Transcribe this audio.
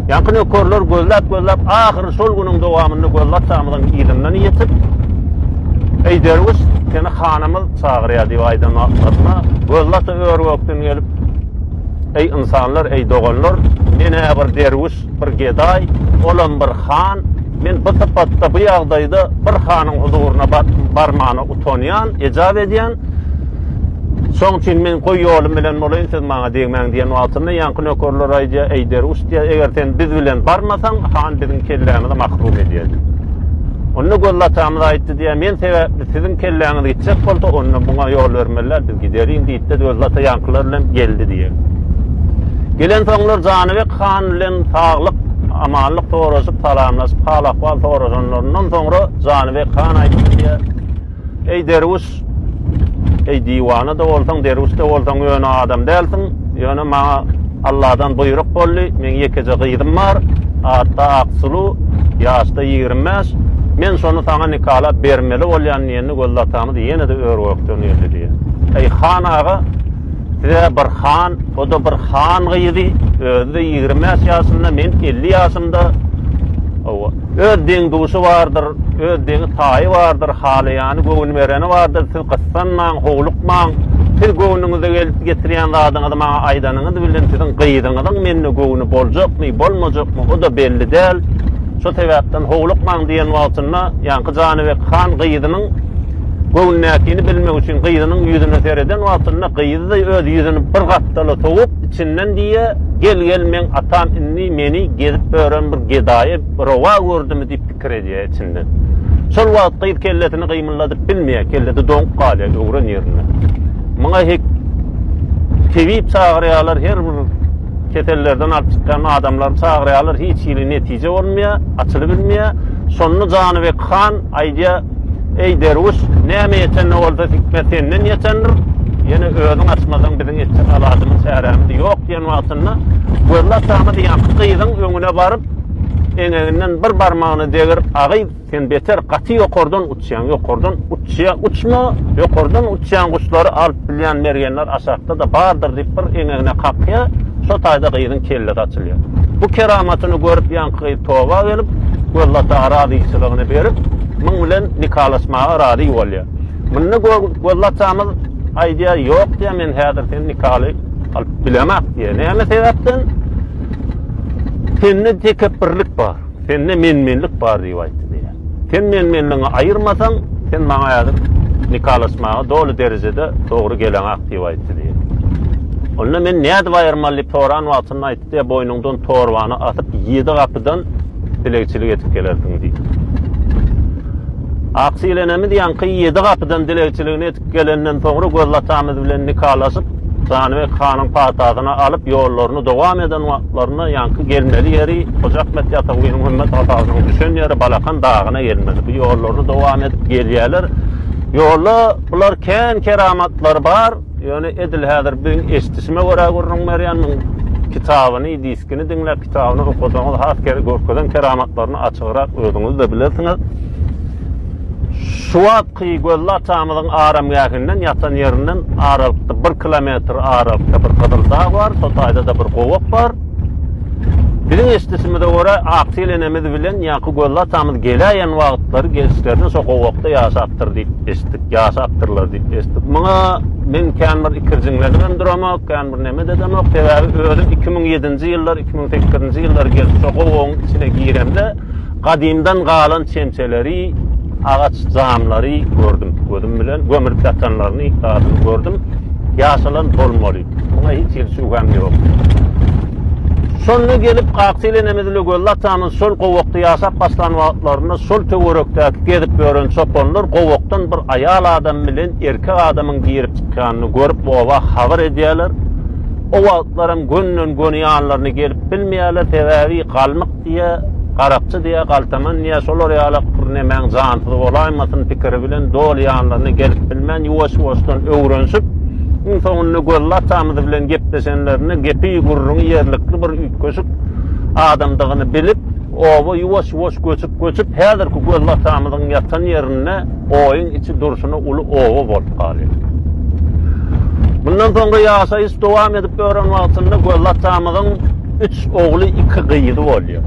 Ýaňky nökerler gözläp-gözläp, ahyry şol günüň dowamynda Gözli atamyzyň yzyndan ýetip, Eý, derwüş, seni hanymyz çagyrýar diýip aýdan wagtlarynda, Gözli ata ör-gökden gelip, Eý, ynsanlar, eý, doganlar, men-ä bir derwüş, bir gedaý, olam bir han, men bu sypatda, bu ýagdaýda bir hanyň huzuryna barmana utanýan, ejap edýän, Şoň üçin men goý ýolum bilen bolaýyn, siz maňa degmäň diýen wagtynda ýaňky nökerler aýdýar, Eý, derwüş diýýär, eger sen biz bilen barmasaň, han biziň kellämizi mahrum edýär diýip. Onda Gözli atamyz aýtdy diýýär, men sebäpli siziň kelläňiz gitjek bolsa, onda muňa ýol bermeliler, biz gideliň diýip-de, Gözli ata ýaňkylar bilen geldi diýýär. Gelensoňlar Janybek han bilen saglyk, amanlyk soraşyp, salamlaşyp, hal-ahwal soraşanlaryndan soňra Janybek han aýtdy diýýär, Eý, derwüş! Eý, diwana-da bolsaň, derwüş-de bolsaň, ýöne adam dälsiň. Ýöne maňa Alladan buýruk boldy. Meň ýekeje gyzym bar. Atda Aksulu, ýaşda 25. Men şony saňa nikalap bermeli bolýan diýende Gözli atamyz ýene-de ör-gökden geldi diýýär. Eý, han aga, size bir han, o-da bir han gyzy, özi-de 25 ýaşynda, men 50 ýaşymda. Hawa. Öz deň-duşy bardyr, öz deňi-taýy bardyr, halaýany, göwün bereni bardyr, siz gyssanmaň, howlukmaň. Siz göwnüňize gelip getirýän zadyňyzy maňa aýdanyňyz bilen siziň gyzyňyzyň mende göwni boljakmy, bolmajakmy, o-da belli däl. Şo sebäpden howlukmaň diýen wagtynda ýaňky Janybek han gyzynyň göwnündäkini bilmek üçin gyzynyň ýüzüne sereden wagtynda gyzy-da öz ýüzüni bir gapdala sowup, içinden diýýär, Gel-gel meň atam indi meni gezip ýören bir gedaýa rowa gördümi diýip pikir edýär içinden. Şol wagt gyz kellesini gymyldadyp bilmeýär, kellesi doňup galýar öwren ýerinde. Muňa hek tebip çagyrýarlar, her bir kesellerden alyp çykýan adamlary çagyrýarlar, hiç hili netije bolmaýar, açylybilmeýär. Şonda Janybek han aýdýar, Eý, derwüş, näme ýeten-de bolsa hikmet senden ýetendir. Ýene özüň açmasaň biziň etjek alajymyz, çärämiz ýok diýen wagtynda Gözli atamyz ýaňky gyzyň öňüne baryp, eňeginden bir barmagyny degirip, A gyz, sen beter gaty ýokardan uçýaň, ýokardan uçýa, uçma, ýokardan uçýan guşlary alyp bilýän mergenler aşakda-da bardyr diýip bir eňegine kakýar, şo taýda gyzyň kellesi açylýar. Bu keramatyny görüp ýaňky gyz toba gelip, Gözli ata razyçylygyny berip, muň bilen nikalaşmaga razy bolýar. Munda Gözli atamyz aýdýar, ýok diýýär, men häzir seni nikaly alyp bilemak diýýär. Näme sebäpden? Sende tekepbirlik bar, sende men-menlik bar diýip aýtdy diýýär. Sen men-menligiňi aýyrmasaň, sen maňa häzir nikalaşmaga doly derejede dogry geleňak diýip aýtdy diýýär. Onda men nädip aýyrmaly diýip soran wagtynda aýtdy diýýär, boýnuňdan torbany asyp, ýedi gapydan dilegçilik edip gelersiň diýip. Aksil enemiz ýaňky ýedi gapydan dilegçiligini edip gelenden soňra Gözli atamyz bilen nikalaşyp, Janybek hanyň patasyny alyp, ýollaryny dowam eden wagtlarynda ýaňky gelmeli ýeri Hoja Ahmet Ýasawynyň hümmet hasasynyň düşen ýeri Balakan dagyna gelmeli. Bu ýollaryny dowam edip gelýärler. Ýolda bular kän keramatlary bar, ýöne edil häzir biziň eşidişime görä gürrüň berýän, muň kitabyny, diskini diňläp, kitabyny okasaňyz has görkezen keramatlaryny açygrak özüňiz-de bilersiňiz. Şu wagtky Gözli atamyzyň aramgähinden, ýatan ýerinden aralykda bir kilometr aralykda bir gyzyl dag bar, şo taýda-da bir gowak bar. Biziň eşidişimize görä, Aksil enemiz bilen ýaňky Gözli atamyz geläýen wagtlary gelişlerine şo gowakda ýaşapdyr diýip eşitdik, ýaşapdyrlar diýip eşitdik. Muňa men kän bir ikirjiňlenibem duramok, kän bir neme-de edemok. Sebäbi özüm 2007-nji ýyllar, 2008-nji ýyllar gelip şo gowagyň içine giremde, Gadymdan galan çemçeleri, agaç jamlary gördüm gözüm bilen, gömülip ýatanlaryny, zadyny gördüm. Ýaşalan bolmaly. Muňa hiç hili şübhäm ýok. Şonda gelip Kakdyl enemiz ile Gözli atamyz şol gowakda ýaşap başlan wagtlarynda şol töwerekdäki gezip ýören çopanlar gowakdan bir aýal adam bilen erkek adamyň girip çykýanyny görüp oba habar edýärler. O wagtlaram gönden-göni ýanlaryna gelip bilmeýärler, sebäbi galmyk Diýýä, garakçy diýýä, galtaman diýýä, şolar ýalak bir nemäň jansyzy bolaýmasyn pikiri bilen doly ýanlaryna gelip bilmän, ýuwaş-ýuwaşdan öwrenişip, iň soňunda Gözli atamyz bilen gepleşenlerinde gepi, gürrüňi ýerlikli bir üýtgeşik adamdygyny bilip, oba ýuwaş-ýuwaş göçüp-göçüp, häzirki Gözli atamyzyň ýatan ýerinde oýuň içi durşuna uly oba bolup galýar. Mundan soňra ýaşaýyş dowam edip ýören wagtynda Gözli atamyzyň. Üç ogly, iki gyzy bolýar.